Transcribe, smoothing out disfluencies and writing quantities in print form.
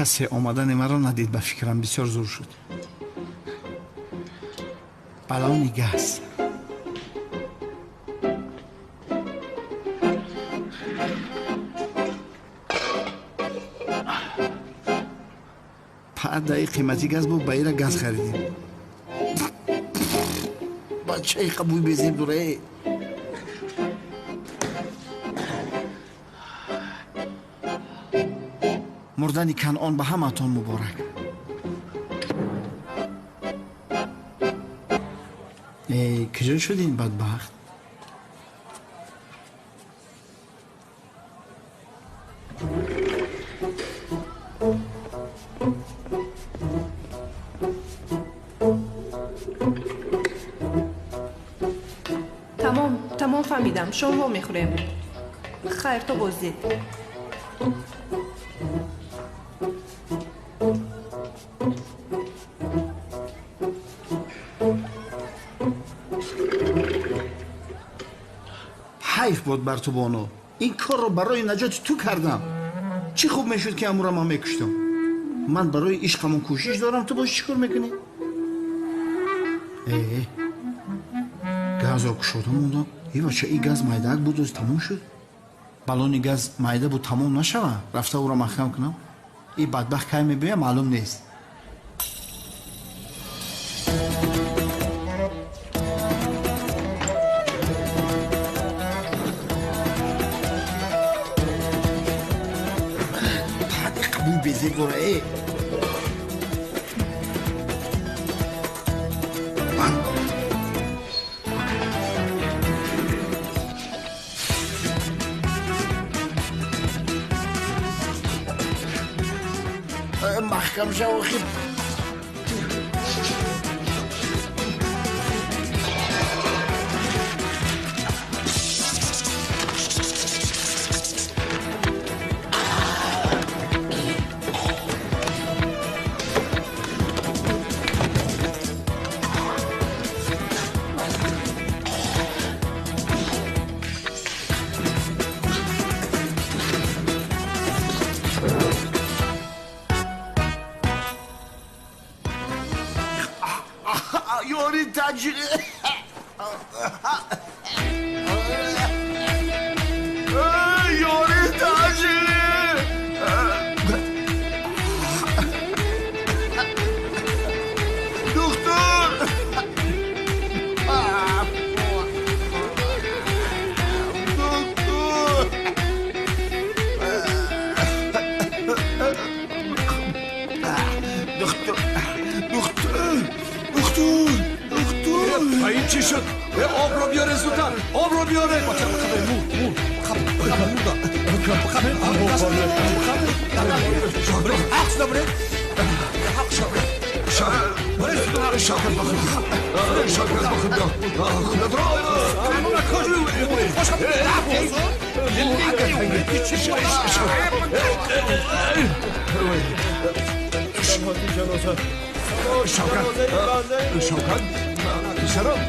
Касе омадани маро надид, ба фикрам бисёр зур шуд. Баллони газ. Падаи қимати газ бу, ба ира газ харидем. Бачаи қабуй безеб дуре. Мурдани Канъон ба ҳамаатон муборак. Э, куҷо шуд ин бадбахт? Тамом, тамом, фаҳмидам. Шом вомехӯрем. Хайр, то боздид. Ҳайф буд бар ту, бону. Ин корро барои наҷоти ту кардам. Чӣ хуб мешуд, ки амура ман мекуштам. Ман барои ишқамон кӯшиш дорам, ту бош чӣ кор мекунӣ? Э, газро кушода мондам. Э, бача, и газ майдаак буд, оз тамом шуд. Баллони газ майда буд, тамом нашава. Рафта ӯро маҳкам кунам. И бадбахт кай мебиёя, маълум нест. Безеб дора, э. Маҳкам шав, охир. Ёри таҷи. Ёри таҷи. Духтур. Духтур. Духтур. Духтур. Духтур. Духтур. Ин чӣ шуд? Обро биёре зудтар, обро биёре. Мурд, мурд, мурда. Шавкат, Шавкат, писарам.